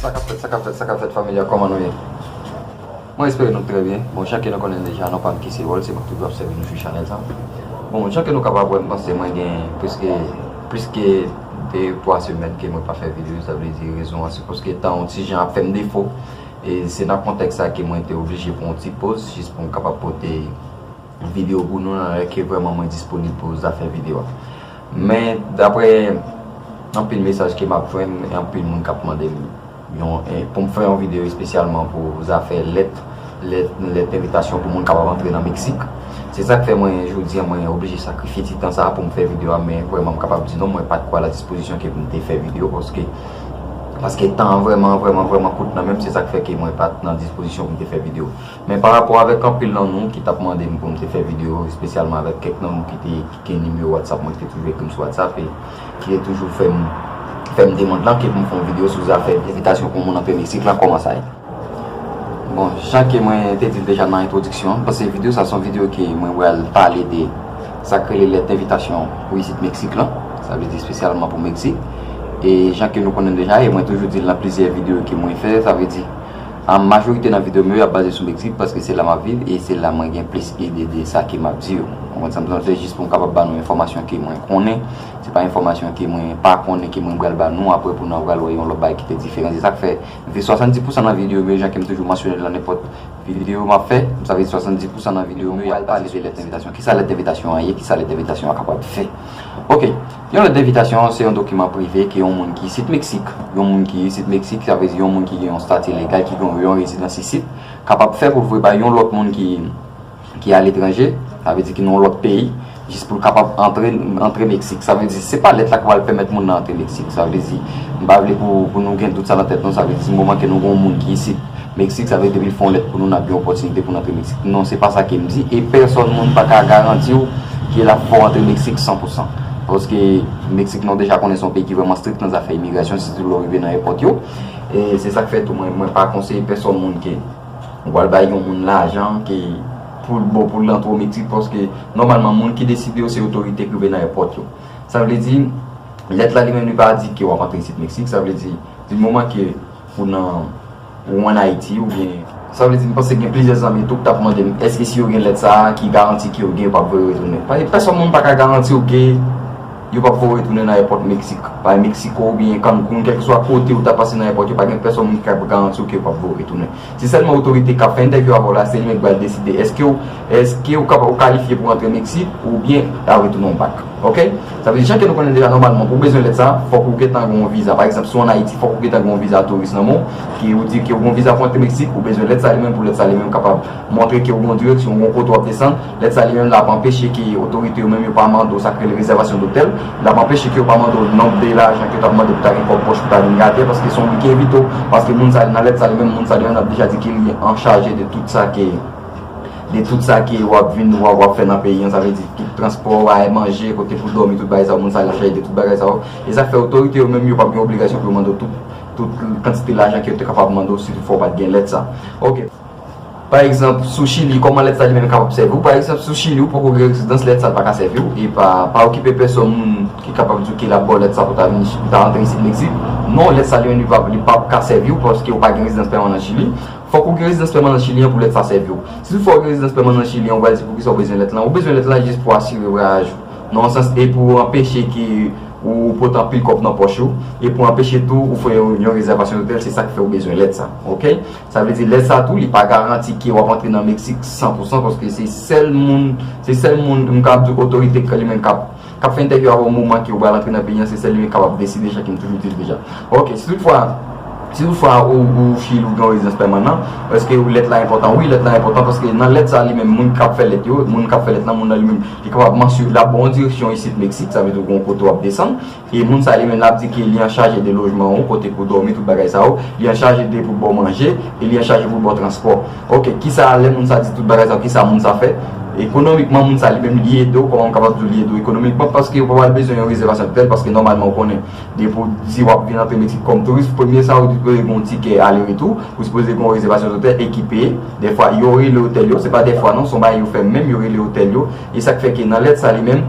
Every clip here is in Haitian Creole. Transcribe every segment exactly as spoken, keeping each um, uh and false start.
Sa k ap fèt, sa k ap fèt, sa k ap fèt, fanmi a, kòman nou ye? Mwen espere nou trè byen. Bon, jan ke nou konnen deja, non pa m ki se Wòl, se mwen ki toujou ap sèvi nou sou chanèl sa. Bon, jan ke nou kapab wè, m panse mwen gen preske, plis ke de, twa semèn ke mwen pa fè videyo, sa vle di rezon an, se paske tan yon ti jan ap fè m defo. E se nan kontèks sa ke mwen te oblije pran yon ti poz, jis pou m kapab pote videyo pou nou nan lè ke vrèman mwen disponib pou zafè videyo a. Men, daprè anpil mesaj ke m ap jwenn, e anpil moun k ap mande m yon, e, pou m fè yon videyo espesyalman pou zafè lèt, lèt, lèt envitasyon pou moun kapab antre nan Meksik. Se sa k fè mwen, jodi a, mwen oblije sakrifye ti tan sa a pou m fè videyo a, men vrèman, m kapab di non, mwen pa t kwè a la dispozisyon ke pou m te fè videyo, paske, paske tan an vrèman, vrèman, vrèman kout nan men m, se sa k fè ke mwen pa t nan dispozisyon pou m te fè videyo. Men pa rapò avèk anpil nan nou ki t ap mande m pou m te fè videyo, espesyalman avèk kèk nan nou ki te, ki gen nimewo WhatsApp mwen, ki te toujou ekri m sou WhatsApp e ki te toujou fè m, fè m demann lan ke pou m fè yon videyo sou zafè envitasyon pou moun antre Meksik lan, kòman sa ye? Bon, jan ke mwen te di l deja nan entwodiksyon an, m panse videyo sa se yon videyo ke mwen pral pale de sa k rele lèt envitasyon pou isit Meksik lan, sa vle di espesyalman pou Meksik. E jan ke nou konnen deja, e mwen toujou di l nan plizyè videyo ke mwen fè, sa vle di, a, majorite nan videyo m yo, y ap baze sou Meksik, paske se la m ap viv e se la mwen gen plis ide de sa ke m ap di yo. Ou konprann sa m di w? Se jis pou m kapab ba nou enfòmasyon ke mwen konnen. Se pa enfòmasyon ke mwen pa konnen ke mwen pral ba nou, apre pou nou pral wè yon lòt bagay ki te diferan. Se sa k fè, m fè swasanndis pousan nan videyo m yo, jan ke m toujou mansyone l nan nenpòt videyo m ap fè, sa vle di swasanndis pousan nan videyo m yo, y ap pale de lèt envitasyon. Kisa lèt envitasyon an ye? Kisa lèt envitasyon an kapab fè? Ok. Yon lèt envitasyon se yon dokiman prive ke yon moun ki isit Meksik, yon moun ki isit Meksik, sa vle di yon moun ki gen yon estati legal, ki gen yon rezidans isit, kapab fè pou l voye bay yon lòt moun ki, ki aletranje, sa vle di ki nan yon lòt peyi, jis pou l kapab antre, antre Meksik. Sa vle di, se pa lèt la ki pral pèmèt moun nan antre Meksik. Sa vle di, m pa vle pou, pou nou gen dout sa nan tèt nou, sa vle di, moman ke nou gen yon moun ki isit Meksik, sa vle di depi l fè yon lèt pou nou, n ap gen opòtinite pou n antre Meksik. Non, se pa sa ke m di. E pèsòn moun pa ka garanti w ke l ap fè w antre Meksik san pou san. Paske Meksik, nou deja konnen se yon peyi ki vrèman strik nan zafè imigrasyon, sitou lè w rive nan èpòt yo. E se sa k fè tou, mwen, mwen pa konseye pèsòn moun ke ou pral bay yon moun lajan ke pou l bon, pou l antre w Meksik, paske nòmalman, moun ki deside yo, se otorite ki rive nan èpòt yo. Sa vle di, lèt la li menm, li pa di ke w ap antre isit Meksik, sa vle di, di moman ke ou nan, ou ann Ayiti, oubyen, sa vle di, m panse gen plizyè zanmi tou ki t ap mande m, èske si yo gen lèt sa a, ki garanti ke yo gen, yo p ap voye retounen? Paske pèsòn moun pa ka garanti w ke yo p ap voye w retounen nan èpòt Meksik. Paske Meksiko oubyen Cancun, kèlkeswa kote ou ta pase nan èpòt, yo pa gen pèsòn moun ki ka garanti w ke yo p ap voye w retounen. Se sèlman otorite k ap fè entèvyou avè w la, se li menm ki pral deside èske w, èske w kapa-, ou kalifye pou antre Meksik oubyen y ap retounen w bak. Ok? Sa vle di, jan ke nou konnen deja, nòmalman, pou w bezwen lèt sa, fòk ou gentan gen yon viza. Pa egzanp, si w ann Ayiti, fòk ou gentan gen yon viza touris nan men w, ki ou di ke ou gen yon viza pou antre Meksik, ou bezwen lèt sa li menm, pou lèt sa li menm kapab montre ke ou gen yon direksyon, ou gen yon kote w ap desann. Lèt sa li menm la ap anpeche ke otorite yo menm yo pa mande w sa k rele rezèvasyon dotèl, l ap anpeche ke yo pa mande w nonb de lajan ke yo t ap mande pou ta gen kòb pòch pou ta vin gate, paske se yon moun ki envite w, paske moun sa nan lèt sa li menm, moun sa li menm l ap deja di ke li an chaje de tout sa ke, de tout sa ke w ap vin, w ap, w ap fè nan peyi an, sa vle di tout transpò, bay manje, kote pou dòmi, tout bagay sa yo, moun sa li an chaje de tout bagay sa yo. E sa fè otorite yo menm yo p ap gen obligasyon pou yo mande w tout, tout kantite lajan ke yo te kapab mande w si toutfwa w pa t gen lèt sa. Ok. Pa egzanp, sou Chili, kòman lèt sa li menm kapab sèvi w? Pa egzanp, sou Chili, ou poko gen rezidans, lèt sa pa ka sèvi w. E pa, pa okipe pèsòn moun ki kapab di w ke l ap ba w lèt sa pou ta vin, pou ta antre isit Meksik. Non, lèt sa li menm, li p ap, li p ap ka sèvi w paske ou pa gen rezidans pèmanan Chili. Fòk ou gen rezidans pèmanan Chili an pou lèt sa sèvi w. Si toutfwa ou gen rezidans pèmanan Chili an, ou pral di poukisa ou bezwen lèt lan? Ou bezwen lèt lan jis pou asire vwayaj ou. Nan yon sans, e pou anpeche ke ou pote anpil kòb nan pòch ou, e pou anpeche tou ou fè yon, yon rezèvasyon dotèl, se sa k fè ou bezwen lèt sa. Ok? Sa vle di lèt sa tou, li pa garanti ke w ap antre nan Meksik san pou san, paske se sèl moun, se sèl moun, m kapab di otorite k li menm k ap, k ap fè entèvyou avè w moman ke ou pral antre nan peyi an, se sèl li menm k kapab deside, jan ke m toujou di l deja. Ok, si toutfwa, si toutfwa ou, ou Chili, ou gen yon rezidans pèmanan, èske lèt la enpòtan? Wi, lèt la enpòtan, paske nan lèt sa li menm, moun k ap fè lèt yo, moun k ap fè lèt lan, moun nan li menm, li kapab mansyon, l ap ba w yon direksyon isit Meksik, sa vle di ou gen yon kote w ap desann. E moun sa li menm l ap di ke li an chaje de lojman ou, kote pou dòmi, tout bagay sa yo. Li an chaje de pou ba w manje, e li an chaje pou ba w transpò. Ok, kisa lè moun sa di tout bagay sa yo, kisa moun sa fè? Ekonomikman, moun sa li menm li ede w, kòman m kapab di w li ede w ekonomikman, paske ou pa pral bezwen yon rezèvasyon dotèl, paske nòmalman ou konnen, depi w di w ap vin antre Meksik kòm touris, premye sa ou sipoze gen yon tikè ale retou, ou sipoze gen yon rezèvasyon dotèl e ki peye. Dèfwa, yo rele otèl yo, se pa dèfwa non, se yon bagay yo fè menm, yo rele otèl yo. E sa k fè ke nan lèt sa li menm,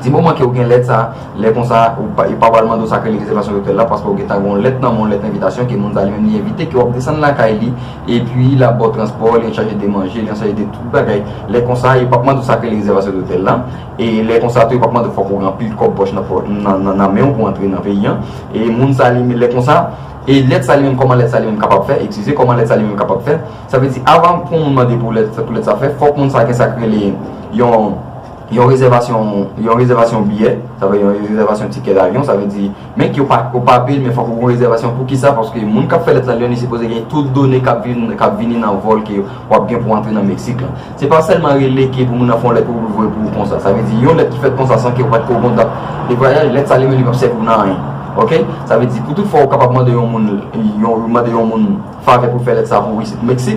Di moman ke w gen lèt sa, lè konsa, ou pa, yo pa pral mande w sa k rele rezèvasyon dotèl la, paske w gentan gen yon lèt nan men w, yon lèt envitasyon ke moun sa li menm li envite, ke w ap desann lakay li, epi l ap ba w transpò, li an chaje de manje, li an chaje de tout bagay. Lè konsa, yo p ap mande w sa k rele rezèvasyon dotèl la. E lè konsa tou, yo p ap mande w fòk ou gen anpil kòb pòch nan, nan, nan, nan men w pou antre nan peyi an. E moun sa li, lè konsa, e lèt sa li menm, kòman lèt sa li menm kapab fè, eskize, kòman lèt sa li menm kapab fè? Sa vle di, avan pou moun mande pou lèt, pou lèt sa fè, fòk moun sa gen sa k rele yon yon rezèvasyon, yon rezèvasyon biyè, sa vle yon rezèvasyon tikè davyon, sa vle di, men ke w pa, ou pa peye l, men fòk ou gen rezèvasyon. Poukisa? Paske moun k ap fè lèt la, li sipoze gen tout done k ap vin, k ap vini nan vòl ke w ap gen pou antre nan Meksik la. Se pa sèlman rele ke pou moun nan fè yon lèt pou l voye pou ou konsa. Sa vle di, yon lèt ki fèt konsa san ke w pa t ko kontak de vwayaj, lèt sa li menm li p ap sèvi w nan anyen. Oke? Sa vle di, pou tout fwa ou kapab mande yon moun, yon, mande yon moun favè pou fè lèt sa pou isit Meksik,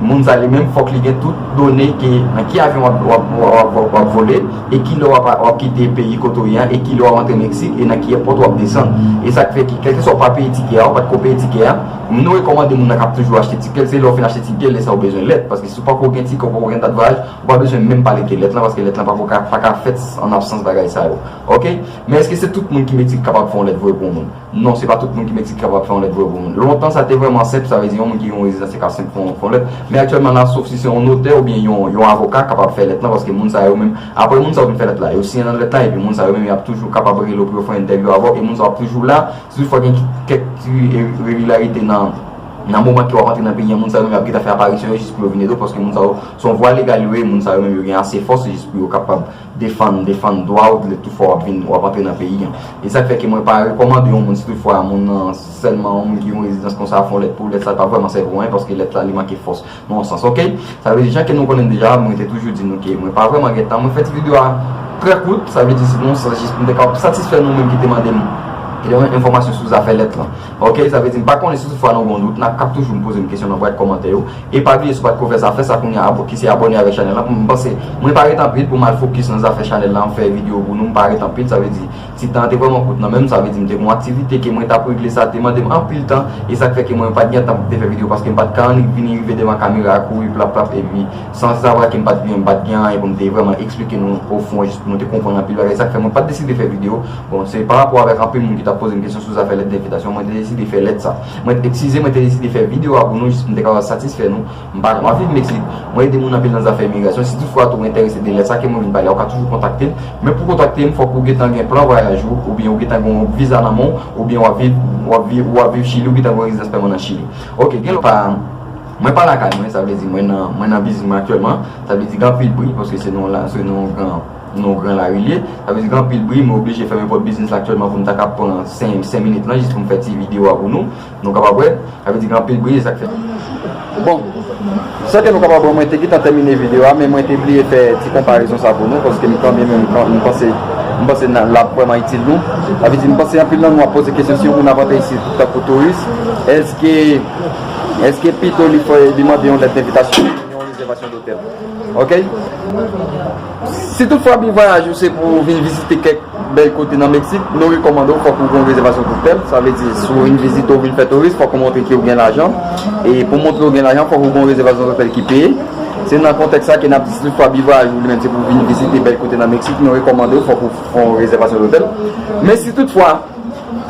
moun sa li menm fòk li gen tout done ke nan ki avyon w ap, w ap, w ap, w ap, w ap vole e ki lè w ap, w ap kite peyi kote w ye a e ki lè w ap antre Meksik e nan ki èpòt w ap desann. E sa k fè ke kèlkeswa w pa peye tikè a, ou pa t ko peye tikè a, nou rekòmande moun nan k ap toujou achte tikè, se lè w fin achte tikè, lè sa w bezwen lèt. Paske si w pa ko gen tikè, w pa ko gen dat vwayaj, ou pa bezwen menm pale de lèt lan, paske lèt lan pa ko ka, pa ka fèt an absans bagay sa yo. Oke? Men èske se tout moun ki Meksik kapab fè yon lèt voye pou yon moun? Non, se pa tout moun ki Meksik ki kapab fè yon lèt voye pou moun. Lontan, sa te vrèman senp, sa vle di yon moun ki gen yon rezidans te ka senp fè yon, fè yon lèt. Men aktyèlman la, sof si se yon notè oubyen yon, yon avoka kapab fè lèt lan, paske moun sa yo menm, apre moun sa yo fin fè lèt la, yo siyen nan lèt la, epi moun sa yo menm, y ap toujou kapab rele w pou yo fè yon entèvyou avè w, e moun sa yo ap toujou la, si toutfwa gen kèk ti iregilarite nan, nan moman ke w ap antre nan peyi an, moun sa yo menm, y ap gentan fè aparisyon yo jis pou yo vin ede w, paske moun sa yo, se yon vwa legal yo ye, moun sa yo menm, yo gen ase fòs jis pou yo kapab defann, defann dwa w, lè tout fwa w ap vin, w ap antre nan peyi an. E sa k fè ke mwen pa rekòmande yon moun, si tout fwa moun nan, sèlman yon moun ki gen yon rezidans konsa, fè yon lèt pou lèt sa, l pa vrèman sèvi w anyen, paske lèt la, li manke fòs, nan yon sans, oke? Sa vle di, jan ke nou konnen l deja, mwen te toujou di nou ke mwen pa vrèman gen tan, mwen fè ti videyo a trè kout, sa vle di, se nan yon sans, jis pou m te kapab satisfè nou menm ki te mande m yon enfòmasyon sou zafè lèt lan. Oke, sa vle di, m pa konnen si tout fwa nou gen yon dout, n ap kab toujou poze m kesyon nan bwat kòmantè yo. E pa bliye, si w pa t ko fè sa, fè sa kounye a, abo-, ki se abòne avèk chanèl lan. M panse, mwen pa ret anpil pou m al fokis nan zafè chanèl lan, m fè videyo pou nou, m pa ret anpil, sa vle di, ti tan an te vrèman kout nan men m, sa vle di, m te gen yon aktivite ke mwen t ap regle, sa te mande m anpil tan, e sa k fè ke mwen pa t gen tan pou m te fè videyo, paske m pa t ka annik vini rive devan kamera a, kouri plap plap, epi san sa vre ke m pa t gen, m pa t gen anyen pou m te vrèman eksplike nou ofon, jis pou nou te konprann anpil bagay, sa k fè mwen pa t deside fè videyo. Bon, se pa rapò avèk anpil moun ki t ap poze m kesyon sou zafè lèt denvitasyon, mwen te deside fè lèt sa. Mwen, eskize, mwen te deside fè videyo a pou nou, jis pou m te kapab satisfè nou. M pa, m ap viv Meksik. Mwen ede moun anpil nan zafè imigrasyon. Si toutfwa tou ou enterese de lèt sa ke mwen vin pale a, ou ka toujou kontakte m. Men pou kontakte m, fòk ou gentan gen plan vwayaj ou, oubyen ou gentan gen yon viza nan men w, oubyen w ap viv, w ap viv, w ap viv Chili, ou gentan gen yon rezidans pèmanan Chili. Oke, gen lòt pa, mwen pa lakay mwen, sa vle di mwen nan, mwen nan biznis mwen aktyèlman. Sa vle di gen anpil bri, paske se nan la, se nan yon gran, nan yon gran lari l ye. Sa vle di gen anpil bri, mwen oblije fèmen pòt biznis la aktyèlman pou m ta ka pran senk, senk minit lan, jis pou m fè ti videyo a pou nou. Nou kapab wè, sa vle di gen anpil bri, e sa k fè. Bon, sa ke nou kapab wè, mwen te gentan tèmine videyo a, men mwen te bliye fè ti konparezon sa pou nou, paske m kanmenm, m, m panse, m panse l ap vrèman itil nou. Sa vle di, m panse anpil nan nou ap poze kesyon si yon moun ap antre isit tankou touris, èske, èske pito li fè, li mande yon lèt denvitasyon, yon rezèvasyon dotèl? Oke? Si toutfwa bi vwayaj ou se pou w vin vizite kèk bèl kote nan Meksik, nou rekòmande w fòk ou gen yon rezèvasyon dotèl. Sa vle di, si w vin vizite, w vin fè touris, fòk ou montre ke w gen lajan. E pou montre w gen lajan, fòk ou gen yon rezèvasyon dotèl ki peye. Se nan kontèks sa ke n ap di, si toutfwa bi vwayaj ou li menm se pou w vin vizite bèl kote nan Meksik, nou rekòmande w fòk ou fè yon rezèvasyon dotèl. Men si toutfwa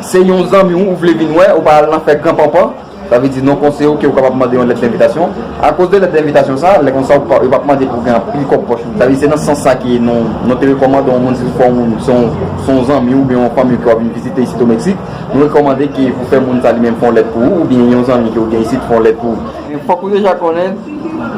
se yon zanmi w ou vle vin wè, ou pa al nan fè gran panpan, sa vle di nou konseye w ke ou kapab mande yon lèt denvitasyon. Akoz de lèt denvitasyon sa, lè konsa ou pa, yo p ap mande pou gen anpil kòb pòch ou. Sa vle di se nan sans sa ke nou, nou te rekòmande yon moun, si toutfwa yon moun, se yon, se yon zanmi w oubyen yon fanmi w ki w ap vin vizite isit o Meksik, nou rekòmande ke pou fè moun sa li menm fè yon lèt pou ou, oubyen yon zanmi ke w gen isit fè yon lèt pou ou. Men fòk ou deja konnen,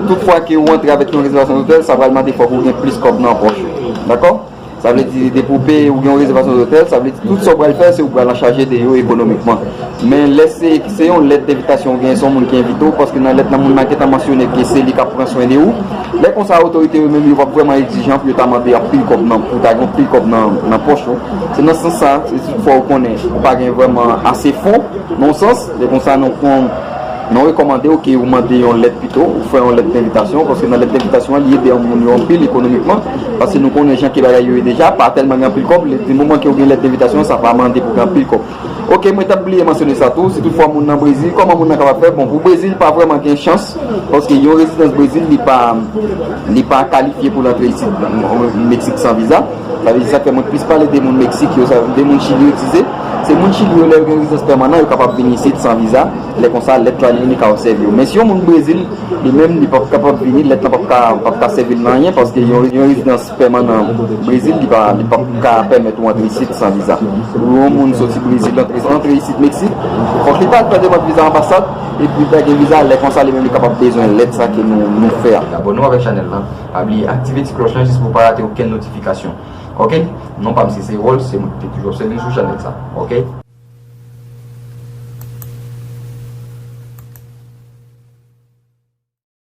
toutfwa ke ou antre avèk yon rezèvasyon dotèl, sa pral mande fòk ou gen plis kòb nan pòch ou. Dakò? Sa vle di, depi w peye, ou gen yon rezèvasyon dotèl, sa vle di tout sa w pral fè, se ou pral an chaje de yo ekonomikman. Men lè se, se yon lèt denvitasyon ou genyen, se yon moun ki envite w, paske nan lèt nan moun nan gentan mansyone ke se li k ap pran swen de ou. Lè konsa, otorite yo menm, yo p ap vrèman egzijan pou yo ta mande anpil kòb nan, pou ta gen anpil kòb nan, nan pòch ou. Se nan sans sa, si toutfwa ou konnen ou pa gen vrèman ase fon, nan yon sans, lè konsa, nou pran Nou rekòmande w ke ou mande yon lèt pito, ou fè yon lèt denvitasyon, paske nan lèt denvitasyon an, li ede yon moun yo anpil ekonomikman, paske nou konnen jan ke bagay yo ye deja, pa tèlman gen anpil kòb, lè, di moman ke w gen lèt denvitasyon, sa pa mande pou gen anpil kòb. Ok, mwen t ap bliye mansyone sa tou, si toutfwa moun nan Brezil, kòman moun nan kapab fè? Bon, pou Brezil pa vrèman gen chans, paske yon rezidans Brezil, li pa, li pa kalifye pou l antre isit Meksik san viza. Sa vle di sa k fè mwen plis pale de moun Meksik yo, sa, de moun Chili yo, ti se, se moun Chili yo, lè yo gen rezidans pèmanan, yo kapab vin isit san viza. Lè konsa, lèt la li menm li ka sèvi yo. Men si yon moun Brezil, li menm, li p ap kapab vini, lèt la p ap ka, p ap ka sèvi l nan anyen, paske yon, yon rezidans pèmanan Brezil, li pa, li p ap ka pèmèt ou antre isit san viza. Pou yon moun soti Brezil antre, antre isit Meksik, fòk li ta al fè demann viza anbasad, epi li ta gen viza, lè konsa li menm li kapab bezwen lèt sa ke nou, nou fè a. Abòne w avèk chanèl lan, pa bliye aktive ti klòch lan jis pou w pa rate okenn notifikasyon. Ok? Non pa m se Serol, se mwen ki te toujou obsève nou sou chanèl sa. Ok?